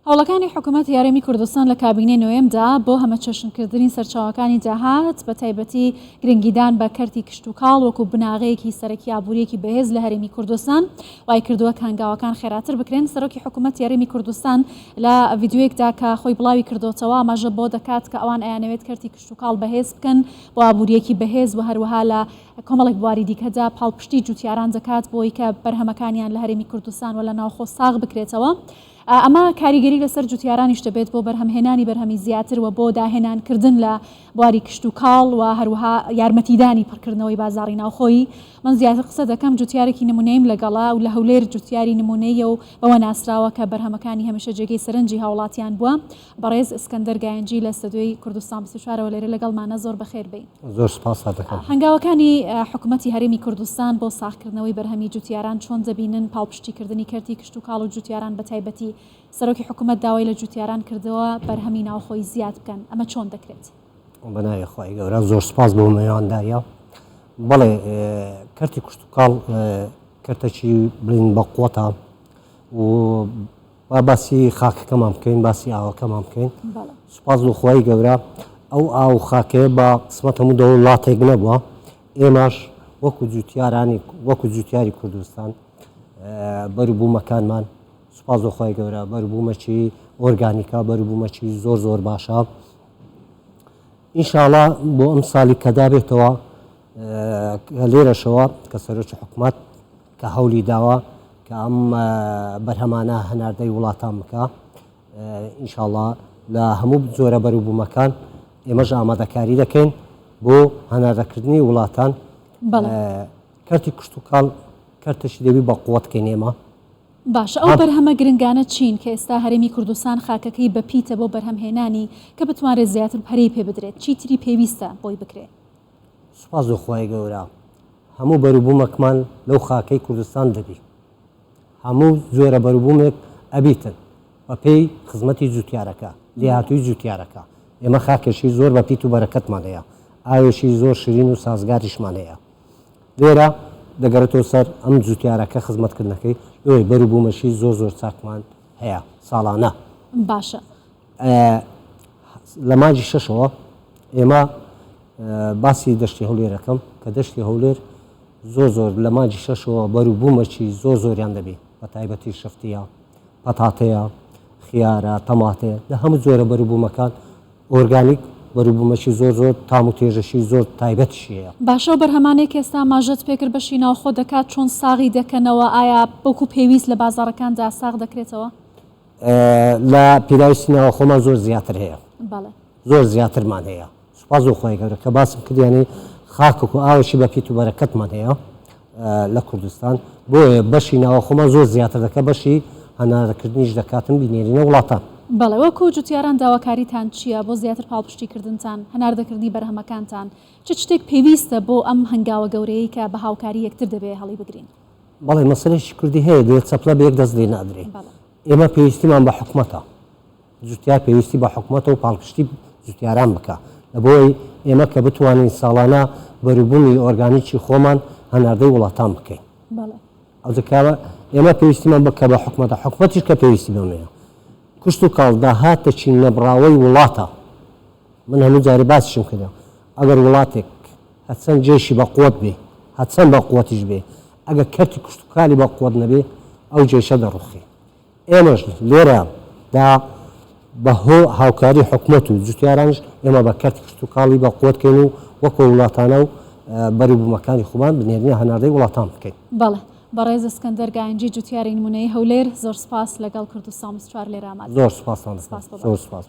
هەوڵەکانی حکومەتی هەرێمی کوردستان لە کابینەی نۆیەمدا بۆ هەمەچەشنکردنی سەرچاوەکانی داهات، بەتایبەتی گرنگیدان بە کەرتی کشتوکاڵ وەکو بناغەیەکی سەرەکی ئابوورییەکی بەهێز لە هەرێمی کوردستان، وایکردووە کە هەنگاوەکان خێراتر بکرێن. سەرۆکی حکومەتی هەرێمی کوردستان لە ڤیدیۆیەکدا کە خۆی بڵاوی کردۆتەوە ئاماژە بەوە دەکات کە ئەوان ئەیانەوێت کەرتی کشتوکاڵ بەهێز بکەن بۆ ئابوورییەکی بەهێز و هەروەها لە کۆمەڵێک بواری دیکەدا پاڵپشتی جوتیاران دەکات بۆی کە بەرهەمەکانیان لە هەرێمی کوردستان و لە ناوخۆ ساغ بکرێتەوە. ئەمە کاریگەری لەسەر جوتیارانیش دەبێت بۆ بەرهەمهێنانی بەرهەمی زیاتر و بۆ داهێنان کردن لە بواری کشتوکاڵ و هەروەها یارمەتیدانی پڕکردنەوەی بازاڕی ناوخۆیی. من زیاتر قسە دەکەم جوتیارێکی نمونەییم لەگەڵە و لە هەولێر جوتیاری نمونەییە و بەوە ناسراوە کە بەرهەمەکانی هەمیشە جێگەی سەرنجی هاوڵاتیان بووە. بەڕێز ئسکەندەر گایەنجی لە ستەدیۆی کوردستان 24 ەوە لێرە لەگەڵمانە زۆر بەخێر بێی. زۆر سوپاستان دەکەم. هەنگاوەکانی حکومەتی هەرێمی کوردستان بۆ ساغکردنەوەی بەرهەمی جوتیاران چۆن دەبینن، پاڵپشتیکردنی کەرتی کشتوکاڵ و جوتیاران بەتایبەتی سەرۆکی حکومەت داوای لە جوتیاران کردووە بەرهەمی ناوخۆیی زیاد بکەن، ئەمە چۆن دەکرێت؟ بەناوی خوای گەورە زۆر سوپاس بۆ میوانداریە. بەڵێ کەرتی کشتوکاڵ کەرتەکی بڵین بەقوەتە و با باسی خاکەکەمان بکەین باسی ئاوەکەمان بکەین سوپاس بۆ خوای گەورە ئەو ئاو خاکەیە بە قسمەت هەموو دەوڵاتێک نەبووە ئێمەش وەکو جوتیارانی وەکو جوتیاری کوردستان بەروبوومەکانمان سوپاس بۆ خوای گەورە بەروبوومەکی ئۆرگانیکا بەروبوومەکی زۆر زۆر باشە ئینشاڵا بۆ ئەم ساڵی کەدا بێتەوە لێرەشەوە کە سەرۆکی حکومەت کە هەولی داوە کە ئەم بەرهەمانە هەناردەی وڵاتان بکا ئینشاڵا لە هەموو جۆرە بەروبوومەکان ئێمەش ئامادەکاری دەکەین بۆ هەناردەکردنی وڵاتان کەرتی کشتتوکاڵ کەرتەشی دەبی بە قوت کەین ئێمە. باشە ئەو بەرهەمە گرنگانە چین کە ئێستا هەرێمی کوردستان خاکەکەی بەپیتە بۆ بەرهەمهێنانی کە بتوانرێت زیاتر پەرەی پێ بدرێت چی تری پێویستە بۆی بکرێ؟ سوپاس بۆ خوای گەورە هەموو بەروبوومەکمان لەو خاکەی کوردستان دەبی هەموو جۆرە بەروبوومێک ئەبیتن بە پێی خزمەتی جوتیارەکە لێهاتووی جوتیارەکە ئێمە خاکێکی زۆر بە پیت و بەرەکەتمان هەیە ئاوێکی زۆر شرین و سازگاریشمان هەیە لێرە دەگەڕێتەوە سەر ئەم جوتیارەکە خزمەتکردنەکەی لۆی بەروبوومەشی زۆر زۆر چاکمان هەیە ساڵانە. باشە. لە مانگی شەشەوە ئێمە باسی دەشتی هەولێرەکەم کە دەشتی هەولێر زۆر زۆر لە مانگی شەشەوە بەروبوومەکی زۆر زۆریان دەبی بە تایبەتی شفتیە پەتاتەیە خیارە تەماتەیە لە هەموو جۆرە بەروبوومەکان ئۆرگانیک بەروبوومەکی زۆر زۆر تام و تێژەشی زۆر تایبەتیشی هەیە. باشە ئەو بەرهەمانەی کە ئێستا ئاماژەت پێکرد بەشی ناوخۆ دەکات چۆن ساغی دەکەنەوە ئایا وەکو پێویست لە بازاڕەکاندا ساغ دەکرێتەوە؟ لە پێداویستی ناوەخۆمان زۆر زیاتر هەیە زۆر زیاترمان هەیە سوپاس بۆ خوای گەورە کە باسم کرد یانی خاکێک و ئاوێکی بە پیت و بەرەکەتمان هەیە لە کوردستان بۆیە بەشی ناوەخۆمان زۆر زیاتر دەکە بەشی هەناردەکردنیش دەکاتن بینێرینە وڵاتان. بەڵێ وەکو جوتیاران داواکاریتان چییە بۆ زیاتر پاڵپشتی کردنتان هەناردەکردنی بەرهەمەکانتان چ شتێک پێویستە بۆ ئەم هەنگاوە گەورەیەی کە بە هاوکاری یەکتر دەبێ هەڵیبگرین؟ بەڵێ مەسەلەیەکی کوردی هەیە دەێ چەپلە بە یەک دەست لێ نادرێ ئێمە پێویستیمان بە حکومەتە جوتیار پێویستی بە حکومەتە و پاڵپشتی جوتیاران بکە لە بۆی ئێمە کە بتوانین ساڵانە بەروبوومی ئۆرگانیکی خۆمان هەناردەی وڵاتان بکەین ئەو دەکاوە ئێمە پێویستیمان بە کە بە حکومەتە حکومەتیش کە پێویستی بەمەیە کوشت و کاڵ داهاتەکی نەبراوەی وڵاتە من هەموو جارێ باسیشم کردە ئەگەر وڵاتێک هەرچەند جێشی بە قوت بێ هەرچەند بە قوتیش بێ ئەگەر کەرتی کشتوکالی بە قوت نەبێ ئەو جێشە دەڕوخێ ئێمەش لێرە دا بە هۆ هاوکاری حکومەت و جوتیارانش ئێمە بە کەرتی کشتوکاڵی بە قوت کەین و وەکۆ وڵاتانە و بەروبوومەکانی خۆمان بنێرینە هەناردەی وڵاتان بکەین. بەڵێ بەڕێز ئسکەندەر گاینجی جوتیاری نمونەیی هەولێر زۆر سوپاس لەگەڵ کوردستان 24 لێرە ئامادە زۆر سوپاستان دەکەم. سوپاس بۆ زۆر سوپاس.